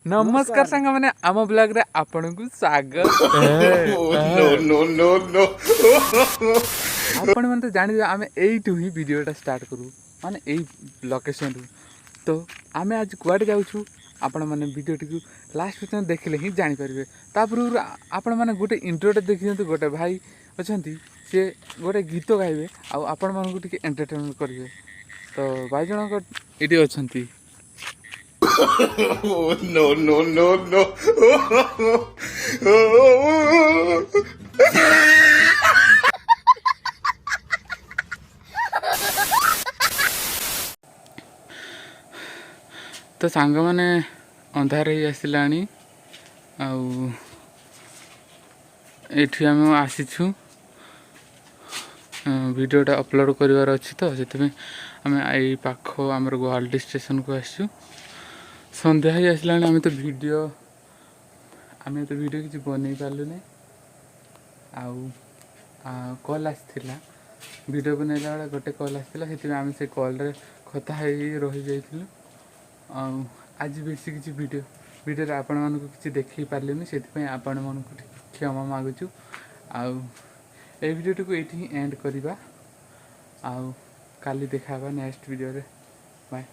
ନମସ୍କାର ସାଙ୍ଗମାନେ, ଆମ ବ୍ଲଗରେ ଆପଣଙ୍କୁ ସ୍ୱାଗତ। No, no, no, no. ଆପଣମାନେ ତ ଜାଣିବେ, ଆମେ ଏଇଠୁ ହିଁ ଭିଡ଼ିଓଟା ଷ୍ଟାର୍ଟ କରୁ, ମାନେ ଏଇ ଲୋକେସନରୁ। ତ ଆମେ ଆଜି କୁଆଡ଼େ ଯାଉଛୁ, ଆପଣମାନେ ଭିଡ଼ିଓଟିକୁ ଲାଷ୍ଟ ପର୍ଯ୍ୟନ୍ତ ଦେଖିଲେ ହିଁ ଜାଣିପାରିବେ। ତା ପୂର୍ବରୁ ଆପଣମାନେ ଗୋଟେ ଇଣ୍ଟ୍ରୋଟା ଦେଖିଦିଅନ୍ତୁ। ଗୋଟେ ଭାଇ ଅଛନ୍ତି, ସିଏ ଗୋଟେ ଗୀତ ଗାଇବେ ଆଉ ଆପଣମାନଙ୍କୁ ଟିକେ ଏଣ୍ଟରଟେନମେଣ୍ଟ କରିବେ। ତ ଭାଇ ଜଣଙ୍କ ଏଇଠି ଅଛନ୍ତି। No, no, no, no. ତ ସାଙ୍ଗମାନେ, ଅନ୍ଧାର ହେଇ ଆସିଲାଣି ଆଉ ଏଇଠି ଆମେ ଆସିଛୁ। ଭିଡ଼ିଓଟା ଅପଲୋଡ଼ କରିବାର ଅଛି, ତ ସେଥିପାଇଁ ଆମେ ଏଇ ପାଖ ଆମର ଗୁଆହାଟି ଷ୍ଟେସନକୁ ଆସିଛୁ। ସନ୍ଧ୍ୟା ହେଇ ଆସିଲାଣି। ଆମେ ତ ଭିଡ଼ିଓ କିଛି ବନେଇ ପାରିଲୁନି। ଆଉ କଲ୍ ଆସିଥିଲା, ଭିଡ଼ିଓ ବନେଇଲା ବେଳେ ଗୋଟେ କଲ୍ ଆସିଥିଲା, ସେଥିପାଇଁ ଆମେ ସେ କଲ୍ରେ କଥା ହେଇ ରହିଯାଇଥିଲୁ। ଆଉ ଆଜି ବେଶୀ କିଛି ଭିଡ଼ିଓରେ ଆପଣମାନଙ୍କୁ କିଛି ଦେଖେଇ ପାରିଲିନି, ସେଥିପାଇଁ ଆପଣମାନଙ୍କୁ ଟିକେ କ୍ଷମା ମାଗୁଛୁ। ଆଉ ଏଇ ଭିଡ଼ିଓଟିକୁ ଏଇଠି ହିଁ ଏଣ୍ଡ କରିବା ଆଉ କାଲି ଦେଖା ହେବା ନେକ୍ସଟ ଭିଡ଼ିଓରେ। ବାଏ।